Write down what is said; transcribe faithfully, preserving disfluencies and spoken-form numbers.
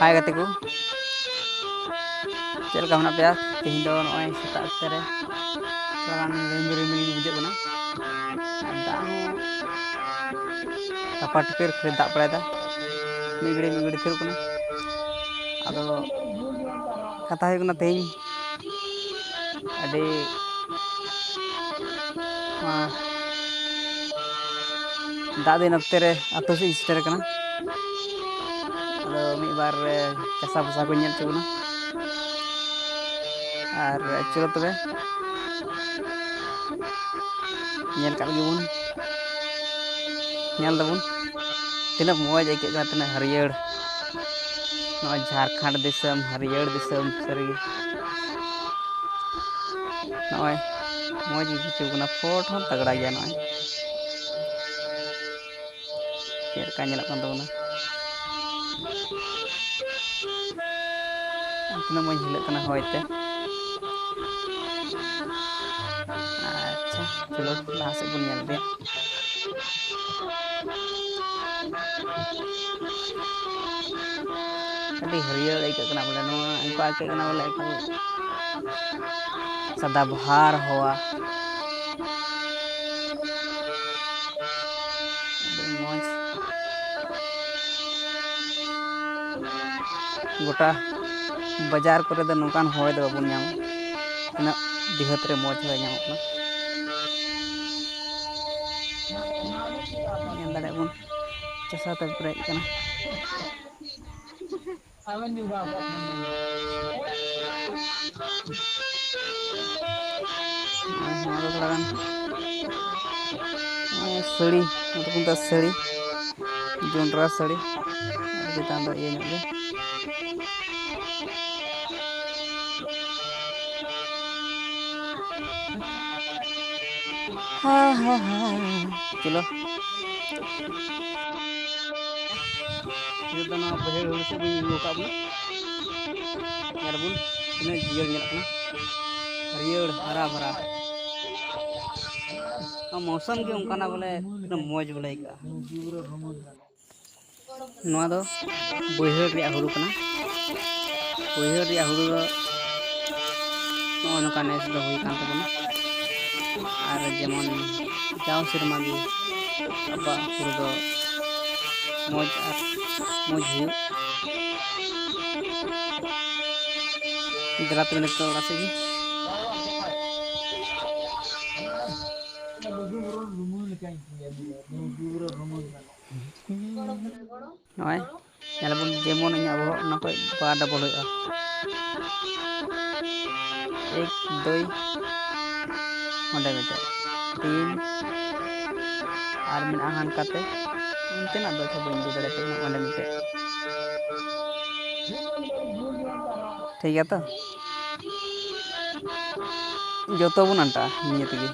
ᱦᱟᱭ ᱜᱟᱛᱮ ᱠᱚ, ᱪᱮᱫ ᱞᱮᱠᱟ ᱢᱮᱱᱟᱜ ᱯᱮᱭᱟ? ᱛᱮᱦᱮᱧ ᱫᱚ ᱱᱚᱜᱼᱚᱭ ᱥᱮᱛᱟᱜ ᱚᱠᱛᱮ ᱨᱮ ᱛᱷᱚᱲᱟ ᱜᱟᱱ ᱨᱤᱢᱤᱞ ᱨᱤᱢᱤᱞ ᱜᱮ ᱵᱩᱡᱷᱟᱹᱜ ᱠᱟᱱᱟ᱾ ᱟᱨ ᱫᱟᱜ ᱦᱚᱸ ᱴᱟᱯᱟᱨ ᱴᱩᱯᱤᱨ ᱠᱷᱟᱹᱞᱤ ᱫᱟᱜ ᱵᱟᱲᱟᱭᱮᱫᱟ, ᱢᱤᱫ ᱜᱷᱟᱹᱲᱤ ᱢᱤᱫ ᱜᱷᱟᱹᱲᱤ ᱛᱷᱤᱨᱚᱜ ᱠᱟᱱᱟ᱾ ᱟᱫᱚ ᱠᱟᱛᱷᱟ ᱦᱩᱭᱩᱜ ᱠᱟᱱᱟ, ᱛᱮᱦᱮᱧ ᱟᱹᱰᱤ ᱱᱚᱣᱟ ᱫᱟᱜ ᱫᱤᱱ ᱚᱠᱛᱮ ᱨᱮ ᱟᱹᱛᱩ ᱥᱮᱫ ᱤᱧ ᱥᱮᱴᱮᱨ ᱠᱟᱱᱟ᱾ ᱟᱫᱚ ᱢᱤᱫ ᱵᱟᱨ ᱪᱟᱥᱟ ᱵᱷᱟᱥᱟ ᱠᱚᱧ ᱧᱮᱞ ᱦᱚᱪᱚ ᱵᱚᱱᱟ᱾ ᱟᱨ ᱪᱚᱞᱚ ᱛᱚᱵᱮ, ᱧᱮᱞ ᱠᱟᱜ ᱞᱮᱜᱮ ᱵᱚᱱ, ᱧᱮᱞ ᱫᱟᱵᱚᱱ ᱛᱤᱱᱟᱹᱜ ᱢᱚᱡᱽ ᱟᱹᱭᱠᱟᱹᱜ ᱠᱟᱱᱟ, ᱛᱤᱱᱟᱹᱜ ᱦᱟᱹᱨᱭᱟᱹᱲ᱾ ᱱᱚᱜᱼᱚᱭ ᱡᱷᱟᱲᱠᱷᱚᱸᱰ ᱫᱤᱥᱚᱢ, ᱦᱟᱹᱨᱭᱟᱹᱲ ᱫᱤᱥᱚᱢ ᱥᱟᱹᱨᱤᱜᱮ᱾ ᱱᱚᱜᱼᱚᱭ ᱢᱚᱡᱽ ᱜᱮ ᱵᱩᱡᱷᱟᱹᱣ ᱠᱟᱱᱟ, ᱯᱷᱚᱴ ᱦᱚᱸ ᱛᱟᱜᱲᱟ ᱜᱮᱭᱟ᱾ ᱱᱚᱜᱼᱚᱭ ᱪᱮᱫ ᱞᱮᱠᱟ ᱧᱮᱞᱚᱜ ᱠᱟᱱ ᱛᱟᱵᱚᱱᱟ, ᱛᱤᱱᱟᱹᱜ ᱢᱚᱡᱽ ᱦᱤᱞᱟᱹᱜ ᱠᱟᱱᱟ ᱦᱚᱭ ᱛᱮ᱾ ᱟᱪᱪᱷᱟ, ᱪᱚᱞᱚ ᱞᱟᱦᱟ ᱥᱮᱫ ᱵᱚᱱ ᱧᱮᱞ ᱤᱫᱤᱭᱟ᱾ ᱟᱹᱰᱤ ᱦᱟᱹᱨᱭᱟᱹᱲ ᱟᱹᱭᱠᱟᱹᱜ ᱠᱟᱱᱟ ᱵᱚᱞᱮ, ᱱᱚᱣᱟ ᱚᱱᱠᱟ ᱟᱹᱭᱠᱟᱹᱜ ᱠᱟᱱᱟ ᱵᱚᱞᱮ ᱮᱠᱫᱚᱢ ᱥᱟᱫᱟᱵᱟᱦᱟᱨ ᱦᱚᱣᱟ᱾ ᱟᱹᱰᱤ ᱢᱚᱡᱽ᱾ ᱜᱚᱴᱟ ᱵᱟᱡᱟᱨ ᱠᱚᱨᱮ ᱫᱚ ᱱᱚᱝᱠᱟᱱ ᱦᱚᱭ ᱫᱚ ᱵᱟᱵᱚᱱ ᱧᱟᱢᱟ, ᱛᱤᱱᱟᱹᱜ ᱰᱤᱦᱟᱹᱛ ᱨᱮ ᱢᱚᱡᱽ ᱦᱚᱭ ᱧᱟᱢᱚᱜ ᱠᱟᱱᱟ᱾ ᱧᱮᱞ ᱫᱟᱲᱮᱭᱟᱜ ᱵᱚᱱ, ᱪᱟᱥᱟ ᱛᱮ ᱯᱮᱨᱮᱡ ᱠᱟᱱᱟ᱾ ᱟᱨ ᱱᱚᱣᱟ ᱫᱚ ᱛᱷᱚᱲᱟ ᱜᱟᱱ, ᱱᱚᱜᱼᱚᱭ ᱥᱟᱹᱲᱤ, ᱱᱚᱣᱟ ᱫᱚᱠᱚ ᱢᱮᱛᱟᱜᱼᱟ ᱥᱟᱹᱲᱤ, ᱡᱚᱱᱰᱨᱟ ᱥᱟᱹᱲᱤ᱾ ᱟᱨ ᱪᱮᱛᱟᱱ ᱫᱚ ᱤᱭᱟᱹ ᱧᱚᱜ ᱜᱮ᱾ ᱦᱟ, ᱦᱟ, ᱦᱟ᱾ ᱪᱚᱞᱚ᱾ ᱱᱤᱛᱚᱜ ᱫᱚ ᱱᱚᱣᱟ ᱵᱟᱹᱭᱦᱟᱹᱲ ᱦᱩᱲᱩ ᱥᱮᱫ ᱵᱚᱱ ᱧᱮᱞ ᱟᱹᱜᱩ ᱟᱠᱟᱫ ᱵᱚᱱᱟ᱾ ᱧᱮᱞ ᱟᱵᱚᱱ ᱛᱤᱱᱟᱹᱜ ᱡᱤᱭᱟᱹᱲ ᱧᱮᱞᱚᱜ ᱠᱟᱱᱟ, ᱦᱟᱹᱨᱭᱟᱹᱲ ᱦᱟᱨᱟ ᱵᱷᱟᱨᱟ᱾ ᱱᱚᱣᱟ ᱢᱳᱥᱚᱢ ᱜᱮ ᱚᱱᱠᱟᱱᱟ ᱵᱚᱞᱮ, ᱛᱤᱱᱟᱹᱜ ᱢᱚᱡᱽ ᱵᱚᱞᱮ ᱟᱹᱭᱠᱟᱹᱜᱼᱟ᱾ ᱱᱚᱣᱟ ᱫᱚ ᱵᱟᱹᱭᱦᱟᱹᱲ ᱨᱮᱭᱟᱜ ᱦᱩᱲᱩ ᱠᱟᱱᱟ᱾ ᱵᱟᱹᱭᱦᱟᱹᱲ ᱨᱮᱭᱟᱜ ᱦᱩᱲᱩ ᱫᱚ ᱱᱚᱜᱼᱚ ᱱᱚᱝᱠᱟ ᱱᱮᱥ ᱫᱚ ᱦᱩᱭ ᱠᱟᱱ ᱛᱟᱵᱚᱱᱟ᱾ ᱟᱨ ᱡᱮᱢᱚᱱ ᱡᱟᱣ ᱥᱮᱨᱢᱟ ᱜᱮ ᱟᱵᱚᱣᱟᱜ ᱦᱩᱲᱩ ᱫᱚ ᱢᱚᱡᱽ ᱟᱨ ᱢᱚᱡᱽ ᱦᱩᱭᱩᱜ᱾ ᱫᱮᱞᱟ ᱛᱚᱵᱮ ᱱᱤᱛᱚᱜ ᱚᱲᱟᱜ ᱥᱮᱫ ᱜᱮ᱾ ᱱᱚᱜᱼᱚᱭ ᱧᱮᱞ ᱟᱵᱚᱱ ᱡᱮᱢᱚᱱ ᱤᱧᱟᱹᱜ ᱵᱚᱦᱚᱜ ᱚᱱᱟ ᱠᱷᱚᱡ ᱵᱟᱨ ᱰᱚᱵᱚᱞ ᱦᱩᱭᱩᱜᱼᱟ᱾ ᱮᱠ, ᱫᱩᱭ, ᱚᱸᱰᱮ ᱢᱤᱫᱴᱮᱡ, ᱛᱤᱱ, ᱟᱨ ᱢᱮᱱᱟᱜᱼᱟ ᱦᱟᱱᱠᱟᱛᱮ, ᱚᱱᱛᱮᱱᱟᱜ ᱫᱚ ᱟᱪᱪᱷᱟ ᱵᱟᱹᱧ ᱵᱩᱡᱽ ᱫᱟᱲᱮᱭᱟᱜ ᱠᱟᱱᱟ, ᱚᱸᱰᱮ ᱢᱤᱫᱴᱮᱡ᱾ ᱴᱷᱤᱠ ᱜᱮᱭᱟ ᱛᱚ, ᱡᱚᱛᱚ ᱵᱚᱱ ᱟᱱᱴᱟᱜᱼᱟ ᱱᱤᱭᱟᱹ ᱛᱮᱜᱮ᱾